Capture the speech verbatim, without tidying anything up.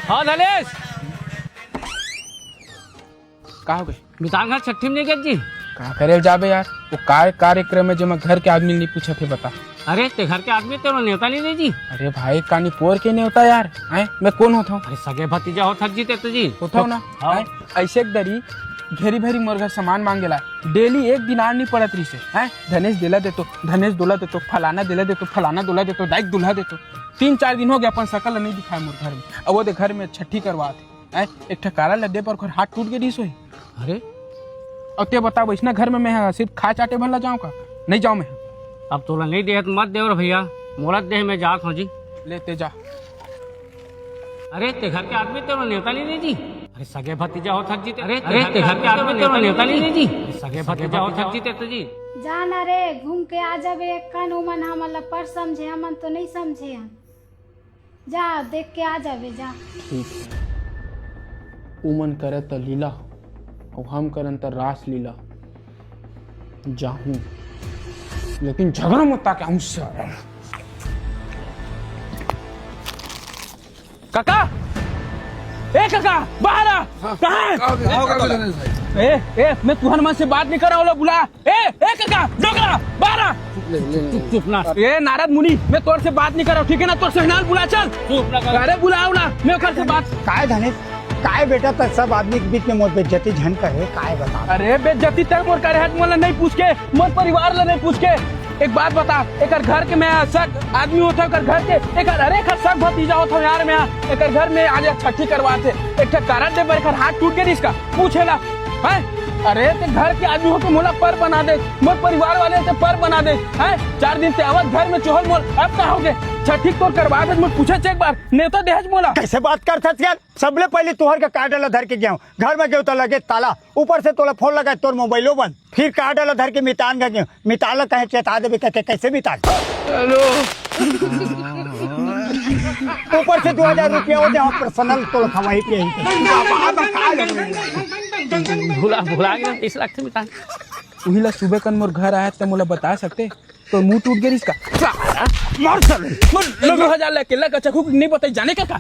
हाँ धनेश, का हो गए? मितान घर छट्ठी में नहीं गए जी? का करे जाबे यार, वो का कार्यक्रम है जेमा घर के आदमी नहीं पूछत हे, बता। अरे ते घर के आदमी, तेरो नेवता नहीं दे जी? अरे भाई, कानी पोर के नेवता यार, हैं? मैं कौन होता हूँ? अरे सगे भतीजा होत हक जी ते तो जी। होता हूँ ना, हाँ। हैं? ऐसे एक दरी घेरी भेरी मोर घर सामान मांगेला, डेली एक दिन आड़ नहीं पड़त रहिसे, हैं? धनेश देला देतो, धनेश दोला देतो, फलाना देला देतो, फलाना दोला देतो, दाइक दुल्हा देतो। तीन चार दिन हो गया, अपन सकल नहीं दिखाए मोर घर में। अब वो दे घर में छट्ठी करवात हे, हैं? एक ठा कारड ल दे बर ओकर हाथ टूट के दिस होही। अरे, अब ते बता, वैसना घर में मैं हा सिर्फ खाए चाटे भर ला जाऊँ का? नहीं जाऊँ मैं। अब तोला नहीं देहत मत देव रे भैया, मोला दे, मैं जात हूँ जी। ले ते जा। अरे ते घर के आदमी, तेरो नेवता नहीं दे जी? अरे सगे भतीजा होत हक जी ते। अरे ते घर के आदमी, तेरो नेवता नहीं दे जी? अरे सगे भतीजा होत हक जी ते तो जी। जा ना रे, घूम के आ जाबे एक कन, ओमन हमन ला पर समझे, हमन तो नहीं समझे हन। जा, देख के आ जाबे, जा। ठीक है, उमन करे त लीला, अउ हम करन त रासलीला। जाहूं, लेकिन झगड़ा मत ताके हमसे। काका, ए काका, बाहर आ। हाँ, कहाँ है? का हो गया, का हो गया, धनेश भाई? ए, ए, मैं तुहर मन से बात नहीं कर रहा हूँ, बुला। ए, ए काका, डोकरा, बाहर आ। ले, ले, ले, चुप, ले। चुप ना। ए नारद मुनि, मैं तोर से बात नहीं कर रहा हूँ, ठीक है ना? तोर सहनाल बुला, चल। चुप ना कर। अरे बुलाओ ना, मैं ओकर से बात। काय धनेश, काय बेटा, त सब आदमी के बीच में मोर बेइज्जती झन करे, काय बता? अरे बेइज्जती तय मोर करे हट, मोला नहीं पूछ के, मोर परिवार ला नहीं पूछ के। एक बात बता, एकर घर के मैं सग आदमी होता, एकर घर के, एकर, अरे एकर सग भतीजा होता यार मैं, एकर घर में आज छट्ठी करवाते, एक ठा कारड दे बर एकर हाथ टूट के रिस का पूछेला, हैं? अरे ते घर के आदमी होके मोला पर बना दे, मोर परिवार वाले ते पर बना दे, हैं? चार दिन ते आवत घर में चोहल मोल, अब का होगे? छट्ठी तोर करवा दे, मोर पूछे एक बार, नेवता देहज मोला। कैसे बात करथस यार? सबले पहले तुहर के कारड ला धर के गया हूँ, घर में गयो तो लगे ताला, ऊपर से तोला फोन लगाए, तोर मोबाइलो बंद, फिर कारड ला धर के मितान गए, मितान ला कहे चेता देबे, कहे कैसे मितान? हेलो। ऊपर से दो हजार रुपया हो जाए, पर्सनल तोला खवाई पियाई। भुला, भुला के तीस लाख से मितान। उही ला सुबह कन मोर घर आया त मोला बता सकते, तो मुंह टूट गया इसका। साला, मार साले। मोर दो हजार लेके लगा चकू नहीं बताई जाने का का?